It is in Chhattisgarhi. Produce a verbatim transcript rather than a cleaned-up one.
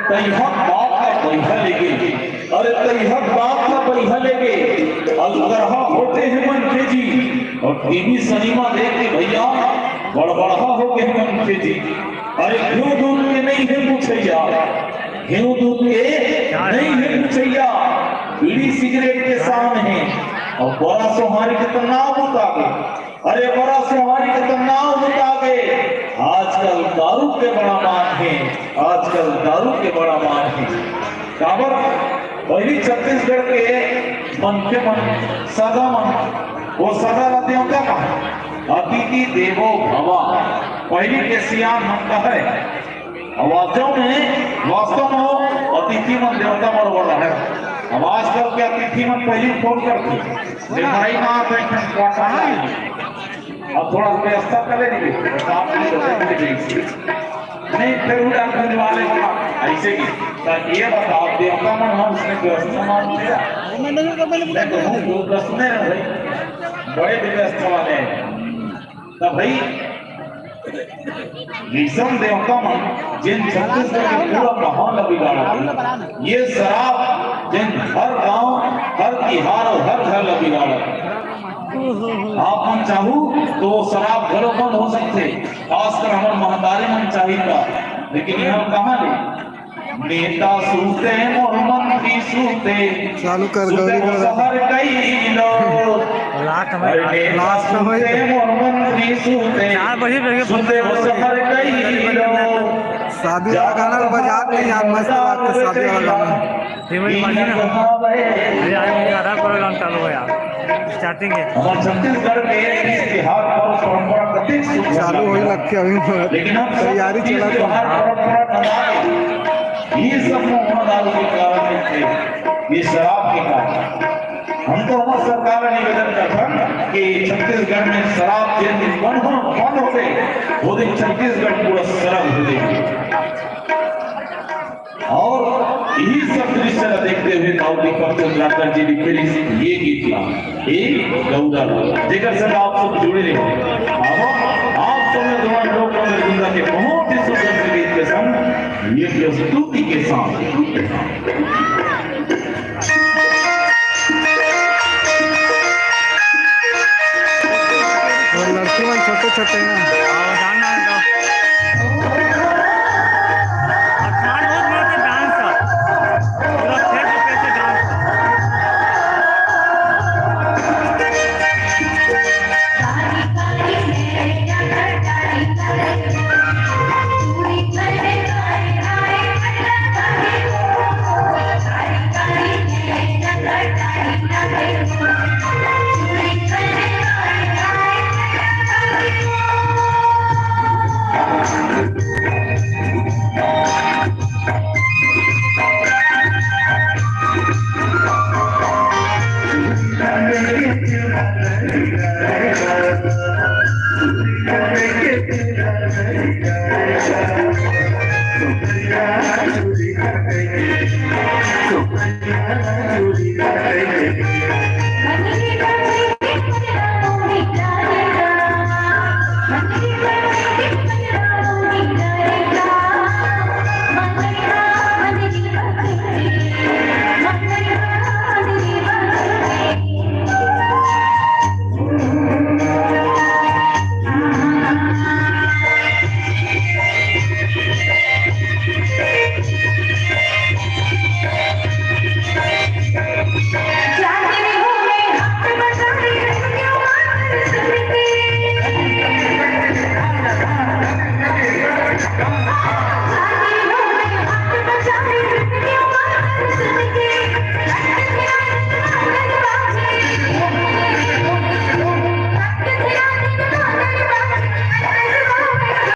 तैहक बाप का बइहा लेगे, अरे तैहक बाप का बइहा लेगे, अलगरहा होगे हे मनखे जी। अउ टीवी सिनेमा देख के भइया बड़बड़हा होगे हे मनखे जी। अरे घीव दूध के नइ हे पुछइया, घीव दूध के नइ हे पुछइया, बीड़ी सिगरेट के सान हे। अउ बड़ा सोहारी के तो नाव बुता गे, अरे बड़ा सोहारी के तो नाव बुता गे। आजकल दारू के बड़ा मान हे, आजकल दारू के बड़ा मान हे। काबर? पहिली छत्तीसगढ़ के मनखे मन, सगा मन, वो सगा ला देवता कहा, अतिथि देवो भवा। पहिली के सियान मन कहय, अउ वास्तव में, वास्तव में वो अतिथि मन देवता बरोबर हे। अब आजकल के अतिथि मन पहिली फोन करथे, मिठाई ना आते हैं, क्वार्टर ला। अब थोड़ा व्यवस्था कर लेंगे, बस आप भी तो देख लीजिए। नहीं, फिर उड़ा फिर वाले वाला, ऐसे ही। तो ये बताओ, देवता मन हम उसने व्यवस्था मान लिया? मैं तो हूँ, वो दस में है भाई, बड़े भी व्यवस्था वाले हैं। तब भाई, विषम देवता मन, जेन छत्तीसगढ़ के पूरा माहौल ला बिगाड़त हे, ये शराब, जेन हर गांव, हर तिहार अउ हर घर ला बिगाड़त हे। आप मन चाहू तो वो शराब घलो बंद हो सकथे, खासकर हमर महतारी मन चाही त। लेकिन यहाँ कहाँ ले? नेता सूते मोर मंत्री सूते, चालू कर, सूते गौरी वो गौरी। शहर कई लो। लास्ट में, अरे नेता लास्ट में सूते मोर मंत्री सूते, चार बजे, बजे सूते वो शहर कई लो। शादी वाला गाना तो बजा नहीं यार, मस्त बात है, शादी वाला गाना। श्रीमती बाजी ना। अरे, आज आधा प्रोग्राम चालू है यार, स्टार्टिंग है। हमारे छत्तीसगढ़ में इस त्योहार पर परंपरा कतेक सुंदर चालू होई लगथे अभी, लेकिन हम सब तैयारी इस चला त्योहार पर परंपरा मनाए। ये सब मोह दारू के कारण हे, ये शराब के कारण। हम तो हमर सरकार ला निवेदन करथन कि छत्तीसगढ़ में शराब जेन दिन बंद हो, बंद होथे, वो दिन छत्तीसगढ़ पूरा सरग हो जाही। अउ इही सब दृश्य ला देखते हुए दाऊ दीपक चंद्राकर जी लिखे ये गीत ला, ए गौरा ला, जेकर संग आप सब जुड़े रहे। अब आप सब में दोनों लोक नृत्य के बहुत ही सुंदर से गीत के संग ये प्रस्तुति के साथ। वो लड़की मन छोटे छोटे हैं। और डांस, डांस, डांस। और डांस बहुत मस्त डांस है। पूरा फेंक के फेंक के डांस।